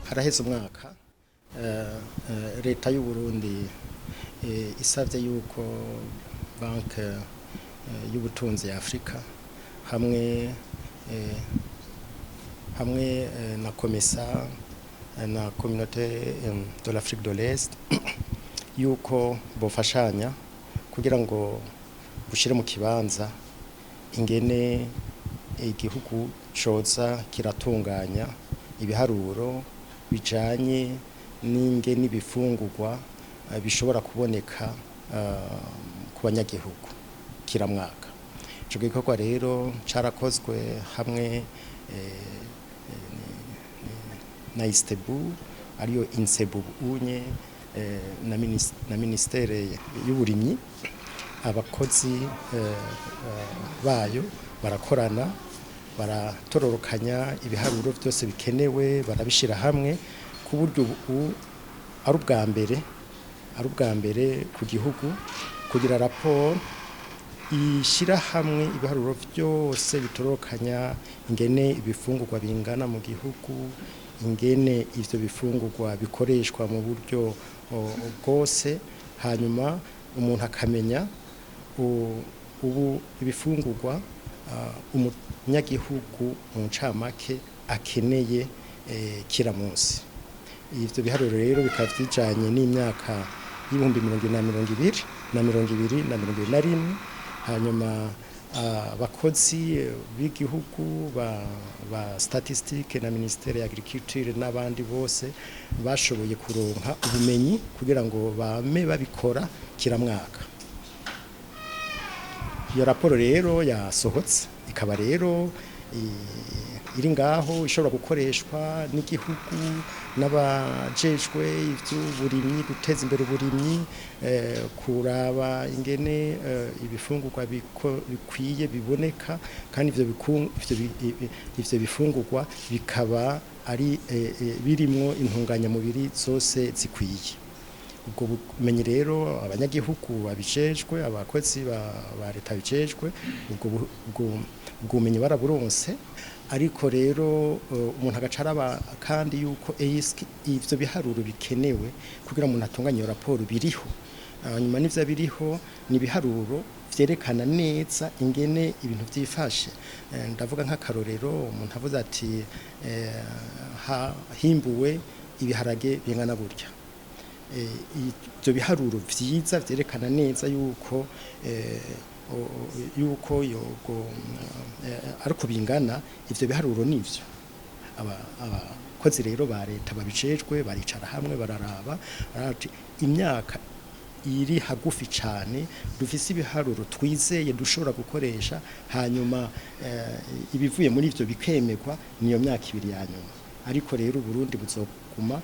Haraheze umwaka leta y'u Burundi isavye yuko banke y'ubutunzi ya Afrika hamwe hamwe na COMESA na Communauté de l'Afrique de l'Est yuko bofashanya kugira ngo bushire mu kibanza ingene igihugu coza kiratunganya ibiharuro bijanye n'ingene ibifungurwa bishobora kuboneka ku banyagihugu kiramwaka. Ico gikorwa rero carakozwe hamwe na ISTEEBU, ariyo INSEBU unye, na ministere y'uburimyi. Abakozi bayo barakorana, baratororokanya ibiharuro byose bikenewe, barabishira hamwe ku buryo ubu ari ubwa mbere ku gihugu kugira raporo ishyira hamwe ibiharuro byose bitororokanya ingene ibifungurwa bingana mu gihugu, ingene ivyo bifungurwa bikoreshwa mu buryo bwose, hanyuma umuntu akamenya ubu ibifungurwa umunyagihugu mu ncamake akeneye kira munsi. Ivyo biharuro rero bikaba bijanye n'imyaka y'2020 na 2021. Hanyuma abakozi b'igihugu ba statistique na ministère ya agriculture n'abandi bose bashoboye kuronka ubumenyi kugira ngo bame babikora kiramwaka. Iyo raporo rero yasohotse, ikaba rero iri ngaho, ishobora gukoreshwa n'igihugu n'abajejwe ivy'uburimyi, guteza imbere uburimyi, kuraba ingene ibifungurwa bikwiye biboneka, kandi ivyo bifungurwa bikaba ari birimwo intunganyamubiri zose zikwiye. Ubwo bumenyi rero, abanyagihugu babijejwe, abakozi ba leta bijejwe, ubwo bumenyi baraburonse. Ariko rero umuntu agaca araba kandi yuko eske ivyo biharuro bikenewe kugira umuntu atunganye iyo raporo biriho. Hanyuma n'ivyo biriho ni ibiharuro vyerekana neza ingene ibintu vyifashe. Ndavuga nk'akarorero, umuntu avuze ati himbuwe ibiharage bingana gutya, ivyo biharuro vyiza vyerekana neza yuko yuko yogo ariko bingana, ivyo biharuro nivyo. Abakozi rero ba leta babijejwe baricara hamwe, bararaba barati imyaka iri hagufi cane dufise ibiharuro twizeye dushobora gukoresha, hanyuma ibivuye muri ivyo bikemegwa, niyo myaka 2 ya nyuma. Ariko rero Burundi buzoguma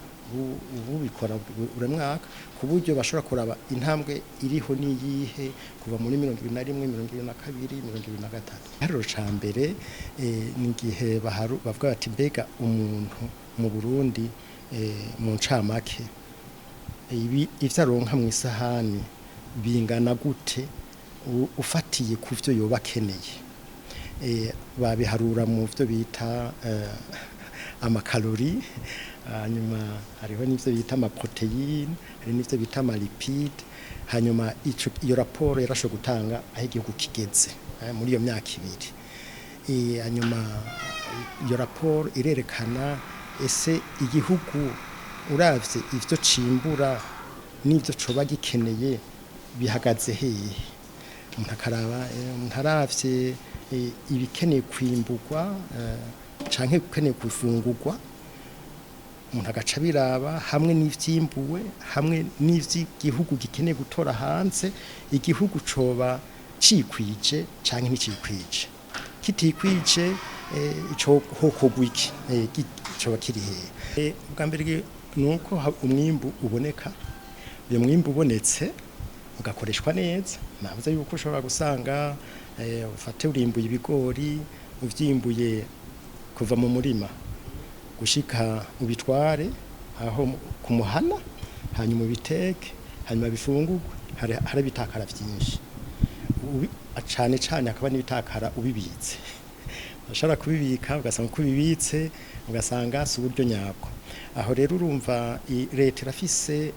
bubikora buri mwaka, ku buryo bashobora kuraba intambwe iriho n'iyihe kuva muri 2021, 2022, 2023. Igiharuro ca mbere ni igihe bavuga bati mbega umuntu mu Burundi mu ncamake ibi ivyo aronka mw'isahani bingana gute ufatiye ku vyo yoba akeneye? Babiharura mu vyo bita amakalori, hanyuma hariho n'ivyo bita amaprotéines, hari n'ivyo bita amalipides. Hanyuma iyo raporo yarashoboye gutanga aho igihugu kigeze muri iyo myaka 2. Hanyuma iyo raporo irerekana ese igihugu uravye ivyo cimbura n'ivyo coba gikeneye bihagaze hehe. Umuntu akaraba, umuntu aravye ibikeneye kwimburwa canke ibikeneye gufungurwa, umuntu agaca biraba hamwe n'ivyimbuwe, hamwe n'ivy'igihugu gikeneye gutora hanze, igihugu coba cikwije canke ntikikwije. Kitikwije, ico hokogwa iki? Coba kiri hehe? Ubwa mbere nuko umwimbu uboneka. Uyo mwimbu ubonetse ugakoreshwa neza. Navuze yuko ushobora gusanga ufate urimbuye ibigori, uvyimbuye kuva mu murima gushika ubitware aho ku muhana, hanyuma ubiteke, hanyuma bifungurwe, hari ibitakara vyinshi. Cane cane hakaba n'ibitakara ubibitse. Bashobora kubibika, ugasanga uko ubibitse ugasanga si uburyo nyabwo. Aho rero urumva leta irafise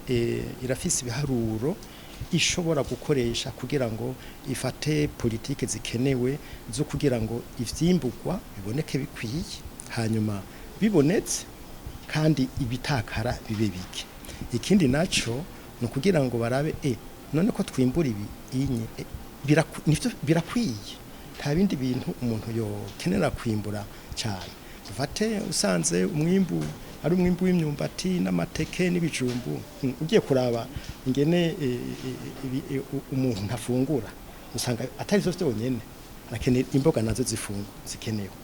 irafise ibiharuro ishobora gukoresha kugira ngo ifate politike zikenewe zo kugira ngo ivyimburwa biboneke bikwiye, hanyuma bibonetse kandi ibitakara bibe bike. Ikindi naco ni ukugira ngo barabe none ko twimbura ibi inye nivyo birakwiye, nta bindi bintu umuntu yokenera kwimbura cyane. Dufate usanze umwimbu ari umwimbu w'imyumbati n'amateke n'ibijumbu, ugiye kuraba ingene umuntu ntafungura usanga atari zo vyonyene, arakenera imboga nazo zifungu zikenewe,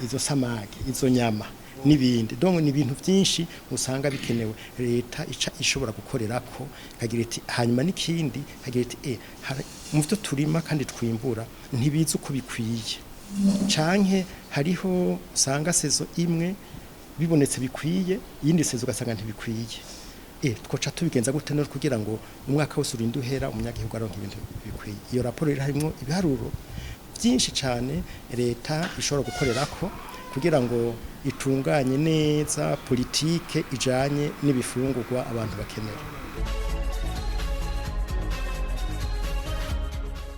izo samaki, izo nyama n'ibindi. Donc ni ibintu byinshi usanga bikenewe, leta ica ishobora gukorerako ikagira iti, hanyuma n'ikindi ikagira iti mu byo turima kandi twimbura ntibizi uko bikwiye, canke hariho usanga saison imwe bibonetse bikwiye, iyindi saison ugasanga ntibikwiye. Twoca tubigenza gute no kugira ngo umwaka wose urinde uhera umunyagihugu aronka ibintu bikwiye? Iyo raporo rero harimwo ibiharuro byinshi cyane leta ishobora gukorerako kugira ngo itunganye neza politike ijanye n'ibifungurwa abantu bakenera.